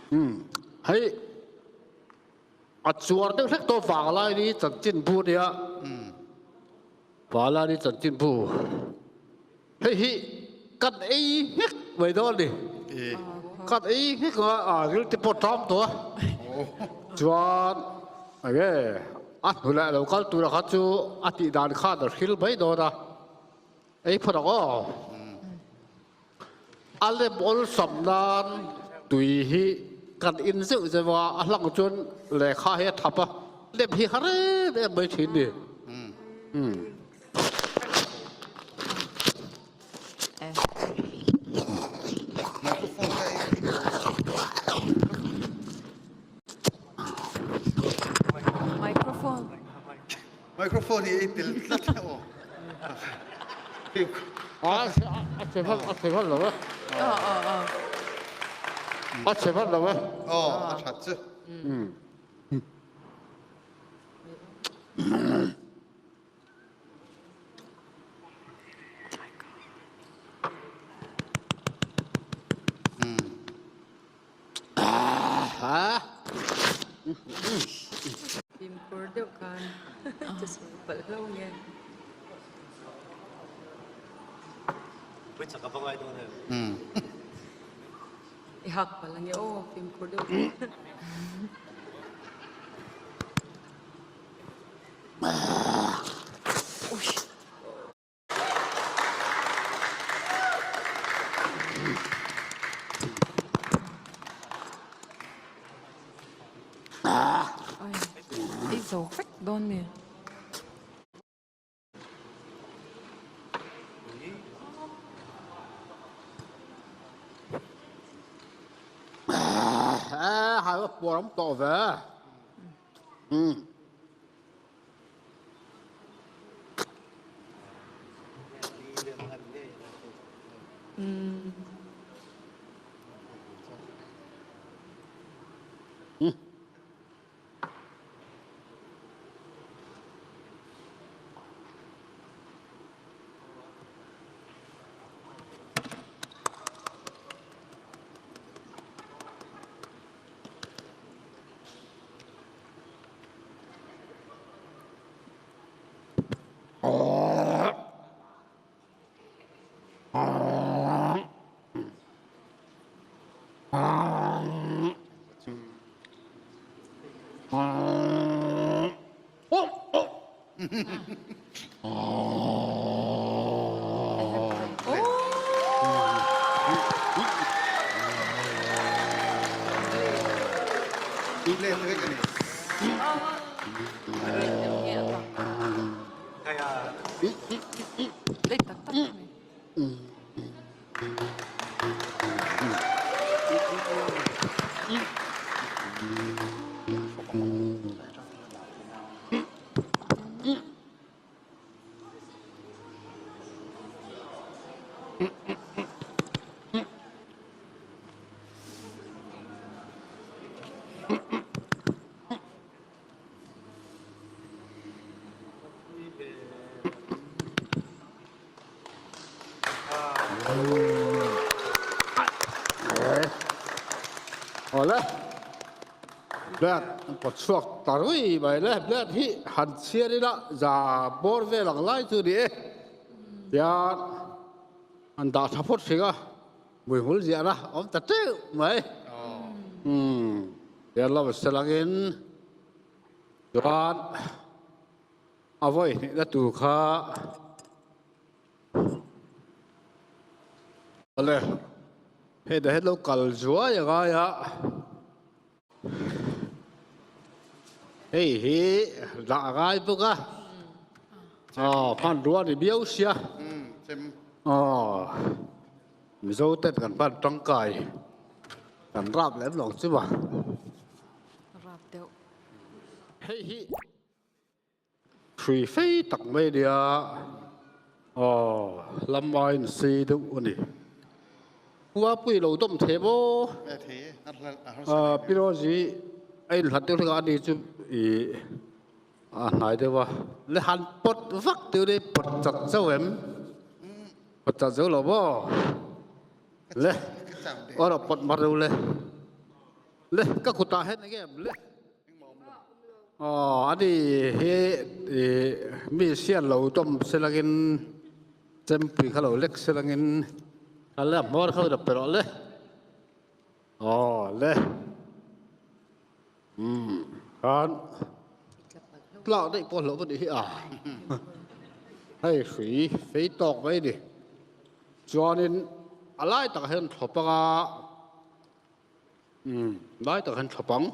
Hei a chuar deuh hlek tawh vanglai ni chanchinbu nia. Vanglai ni chanchinbu. Hei hi kan ei nghek mai dawn ni. Kan ei nghek a, a ril te pawh ṭam tawh a. Chuan enge a hnu leh lo kal tura kha chu a tih dan khan a hril mai dawn a. Ei phawt ang aw. A lem awlsam nan tui hi kan in zeuh zeuh a, a hlang chuan lehkha hi a thap a, lem hi har em em mai thin ni. Microphone. Microphone hi ei tel tlat aw. A che hman a che hman lo e. A che hman lo e. Aw, a that chu. Fimkhur deuh khan ka sawi palh hlo nge. I hak palh ange aw fimkhur deuh khan. Ei zo vek dawn mi. Hai va puar awm tawh ve. Awle, Black an pawt chhuak ta rui mai le, Black hi han chhiar ila za bawr vel ang lai chu ni e. Tian an dah tha phawt hring a, hmuihmul ziahna a awm ta teuh mai. Umm, tian lo selangin chuan a vawi hnihna tur kha Awle, hei dah hian lo kal zuai a ngai a, hei hi dah a ngai bawk a, aw hmanrua a ni viau sia, aw Mizo ten kan hman tangkai kan rap lem lo chu ma. Hei hi. Hrui fei tak mai a nia, aw lam aiin sei deuh a ni. Khua pui lo dawm thei maw? Pi Rosie a inhlat deuh hlek a, ani chu ih a hnai deuh a. Le han pawt vak deuh nia, pawt chat chauh em? Pawt chat zo lo maw? Le, aw rawh pawt mar deuh le. Le ka kutah hian eng em le? Aw ani hi mi sian lo tawm selangin chempui kha lo lek selangin a le a hmawr kha lo pe rawh le. Aw le. Umm khan tlak daih pawh hlauh va nih hi a. Hei hrui fei tawk mai a ni. Chuanin a lai takah hian thlawp anga umm lai takah hian thlawp ang.